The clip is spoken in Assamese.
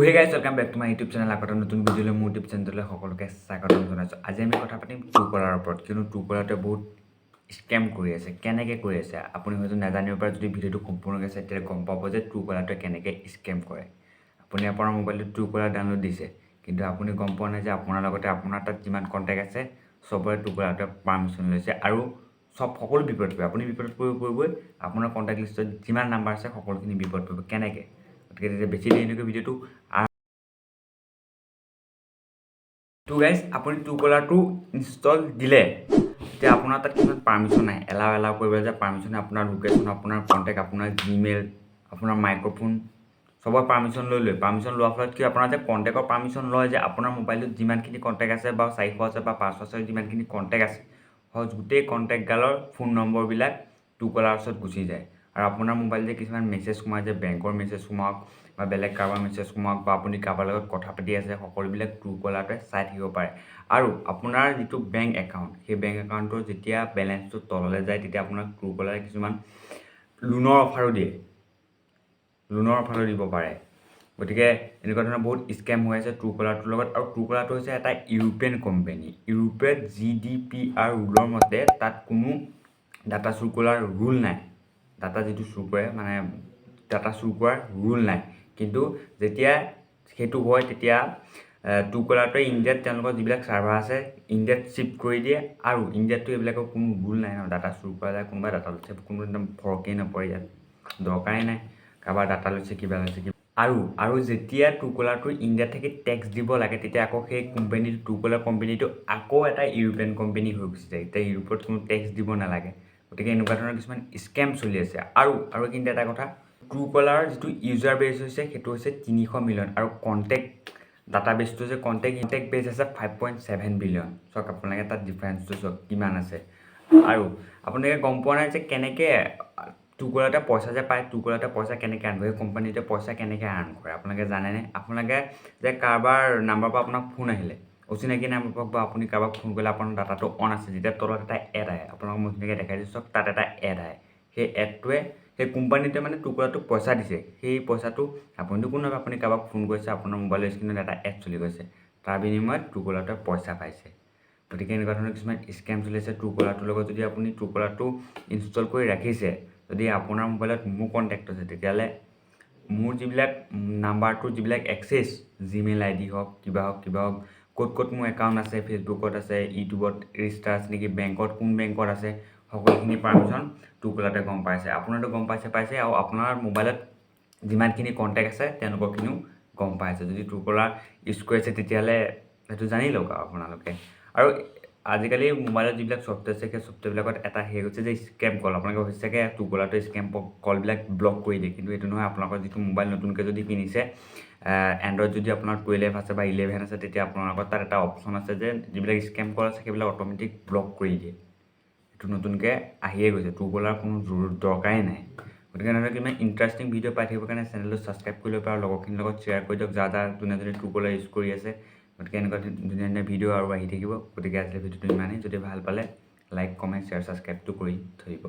Hey guys, welcome back to my YouTube channel. আকৌ এটা নতুন ভিডিঅ'লৈ, মোৰ ইউটিউব চেনেললৈ সকলোকে স্বাগতম জনাইছোঁ। আজি আমি কথা পাতিম ট্ৰু কলাৰৰ ওপৰত, কিয়নো ট্ৰু কলাৰটোৱে বহুত স্কেম কৰি আছে। কেনেকৈ কৰি আছে আপুনি হয়তো নাজানিব পাৰে। যদি ভিডিঅ'টো সম্পূৰ্ণকৈ চাই, তেতিয়া গম পাব যে ট্ৰু কলাৰটোৱে কেনেকৈ স্কেম কৰে। আপুনি আপোনাৰ মোবাইলটোত ট্ৰু কলাৰ ডাউনলোড দিছে, কিন্তু আপুনি গম পোৱা নাই যে আপোনাৰ লগতে আপোনাৰ তাত যিমান কণ্টেক্ট আছে, চবৰে ট্ৰু কলাৰটোৱে পাৰ্মিশ্যন লৈছে আৰু চব সকলো বিপদত পৰিব। আপুনি বিপদত পৰিব পৰিবই, আপোনাৰ কণ্টেক্ট লিষ্টত যিমান নাম্বাৰ আছে, সকলোখিনি বিপদত পৰিব। কেনেকৈ? গতিকে তেতিয়া বেছি দেৰি নকৰি ভিডিঅ'টো। তো গাইজ, আপুনি ট্ৰু কলাৰটো ইনষ্টল দিলে, তেতিয়া আপোনাৰ তাত কিছুমান পাৰ্মিশ্যন আহে, এলাউ কৰিবলৈ যে পাৰ্মিশ্যন, আপোনাৰ লোকেশ্যন, আপোনাৰ কণ্টেক্ট, আপোনাৰ জিমেইল, আপোনাৰ মাইক্ৰফোন, চবৰ পাৰ্মিশ্যন লৈ লৈ। পাৰ্মিশ্যন লোৱাৰ ফলত কি, আপোনাৰ যে কণ্টেক্টৰ পাৰ্মিশ্যন লয় যে আপোনাৰ মোবাইলটোত যিমানখিনি কণ্টেক্ট আছে বা 400 আছে বা 500 আছে, যিমানখিনি কণ্টেক্ট আছে, সহজ গোটেই কণ্টেক্টগালৰ ফোন নম্বৰবিলাক ট্ৰু কলাৰৰ ওচৰত গুচি যায়। আৰু আপোনাৰ মোবাইল যে কিছুমান মেছেজ সোমায় যে বেংকৰ মেছেজ সোমাওক বা বেলেগ কাৰোবাৰ মেছেজ সোমাওক বা আপুনি কাৰোবাৰ লগত কথা পাতি আছে, সকলোবিলাক ট্ৰু কলাৰটোৱে চাই থাকিব পাৰে। আৰু আপোনাৰ যিটো বেংক একাউণ্ট, সেই বেংক একাউণ্টটোৰ যেতিয়া বেলেঞ্চটো তললৈ যায়, তেতিয়া আপোনাক ট্ৰু কলাৰে কিছুমান লোনৰ অফাৰো দিয়ে, লোনৰ অফাৰো দিব পাৰে। গতিকে এনেকুৱা ধৰণৰ বহুত স্কেম হৈ আছে ট্ৰু কলাৰটোৰ লগত। আৰু ট্ৰু কলাৰটো হৈছে এটা ইউৰোপিয়ান কোম্পানী। ইউৰোপত জিডিপিআৰ ৰুলৰ মতে তাত কোনো ডাটা চুৰ কৰাৰ ৰুল নাই। ডাটা যিটো চুৰ কৰে, মানে ডাটা চুৰ কৰাৰ ৰুল নাই। কিন্তু যেতিয়া সেইটো হয়, তেতিয়া ট্ৰু কলাৰটোৱে ইণ্ডিয়াত তেওঁলোকৰ যিবিলাক ছাৰ্ভাৰ আছে, ইণ্ডিয়াত শ্বিফ্ট কৰি দিয়ে। আৰু ইণ্ডিয়াততো এইবিলাকৰ কোনো ৰুল নাই ন, ডাটা চুৰ কৰা যায়, কোনোবাই ডাটা লৈছে, কোনো একদম ফৰকেই নপৰে। ইয়াত দৰকাৰেই নাই কাৰোবাৰ ডাটা লৈছে, কিবা লৈছে, কিবা। আৰু যেতিয়া ট্ৰু কলাৰটো ইণ্ডিয়াত থাকি টেক্স দিব লাগে, তেতিয়া আকৌ সেই কোম্পানীটো, ট্ৰু কলাৰ কোম্পানীটো আকৌ এটা ইউৰোপিয়ান কোম্পানী হৈ গুচি যায়। এতিয়া ইউৰোপত কোনো টেক্স দিব নালাগে। গতিকে এনেকুৱা ধৰণৰ কিছুমান স্কেম চলি আছে। আৰু কিন্তু এটা কথা, ট্ৰু কলাৰৰ যিটো ইউজাৰ বেছ হৈছে, সেইটো হৈছে 300 মিলিয়ন আৰু কণ্টেক্ট ডাটা বেছটো হৈছে, কণ্টেক্ট বেছ আছে 5.7 বিলিয়ন। চাওক আপোনালোকে, তাত ডিফাৰেঞ্চটো চাওক কিমান আছে। আৰু আপোনালোকে গম পোৱা নাই যে কেনেকৈ ট্ৰু কলাৰতে পইচা যে পায়, ট্ৰু কলাৰতে পইচা কেনেকৈ আৰ্ণ কৰে, সেই কোম্পানীটোৱে পইচা কেনেকৈ আৰ্ণ কৰে, আপোনালোকে জানেনে? আপোনালোকে যে কাৰোবাৰ নাম্বাৰৰ পৰা আপোনাক ফোন আহিলে, অচিনাকি নাম্বাৰ পৰা, বা আপুনি কাৰোবাক ফোন কৰিলে, আপোনাৰ ডাটাটো অন আছে, যেতিয়া তলত এটা এড আহে, আপোনালোকক মই ধুনীয়াকৈ দেখাই দিছোঁ, চাওক, তাত এটা এড আহে। সেই এডটোৱে, সেই কোম্পানীটোৱে মানে ট্ৰু কলাৰটোক পইচা দিছে। সেই পইচাটো আপুনিতো কোনো নহয়, আপুনি কাৰোবাক ফোন কৰিছে, আপোনাৰ মোবাইলৰ স্ক্ৰীণত এটা এড চলি গৈছে, তাৰ বিনিময়ত ট্ৰু কলাৰটোৱে পইচা পাইছে। গতিকে এনেকুৱা ধৰণৰ কিছুমান স্কেম চলি আছে ট্ৰু কলাৰটোৰ লগত। যদি আপুনি ট্ৰু কলাৰটো ইনষ্টল কৰি ৰাখিছে, যদি আপোনাৰ মোবাইলত মোৰ কণ্টেক্ট আছে, তেতিয়াহ'লে মোৰ যিবিলাক নাম্বাৰটোৰ যিবিলাক এক্সেছ, জিমেইল আই ডি হওক, কিবা হওক, কিবা হওক, ক'ত ক'ত মোৰ একাউণ্ট আছে, ফেচবুকত আছে, ইউটিউবত ৰেজিষ্টাৰ আছে নেকি, বেংকত কোন বেংকত আছে, সকলোখিনি পাৰ্মিশ্যন ট্ৰু কলাৰটোৱে গম পাইছে। আপোনাৰতো গম পাইছে পাইছে, আৰু আপোনাৰ মোবাইলত যিমানখিনি কণ্টেক্ট আছে, তেওঁলোকৰখিনিও গম পাইছে। যদি ট্ৰু কলাৰ ইউজ কৰি আছে, তেতিয়াহ'লে সেইটো জানি লওক আৰু আপোনালোকে। আৰু আজিকালি মোবাইলত যিবিলাক ছফ্টৱেৰ আছে, সেই ছফ্টৱেৰবিলাকত এটা হেৰি হৈছে যে স্কেম কল। আপোনালোকে ভাবিছে চাগে ট্ৰু কলাৰটোৱে স্কেম কলবিলাক ব্লক কৰি দিয়ে, কিন্তু এইটো নহয়। আপোনালোকৰ যিটো মোবাইল নতুনকৈ যদি কিনিছে, এণ্ড্ৰইড যদি আপোনাৰ 12 আছে বা 11 আছে, তেতিয়া আপোনালোকৰ তাত এটা অপশ্যন আছে যে যিবিলাক স্কেম কল আছে, সেইবিলাক অট'মেটিক ব্লক কৰি দিয়ে। সেইটো নতুনকৈ আহিয়ে গৈছে, ট্ৰু কলাৰ কোনো দৰকাৰেই নাই। গতিকে এনেধৰণৰ কিমান ইণ্টাৰেষ্টিং ভিডিঅ' পাই থাকিবৰ কাৰণে চেনেলটো ছাবস্ক্ৰাইব কৰি ল'ব আৰু লগৰখিনিৰ লগত শ্বেয়াৰ কৰি দিয়ক, যাৰ যাৰ যোনে যোনে ট্ৰু কলাৰ ইউজ কৰি আছে। গতিকে এনেকুৱা ধুনীয়া ধুনীয়া ভিডিঅ' আৰু আহি থাকিব। গতিকে আজিলৈ ভিডিঅ'টো ইমানেই। যদি ভাল পালে, লাইক, কমেণ্ট, শ্বেয়াৰ, ছাবস্ক্ৰাইবটো কৰি থৈ দিব।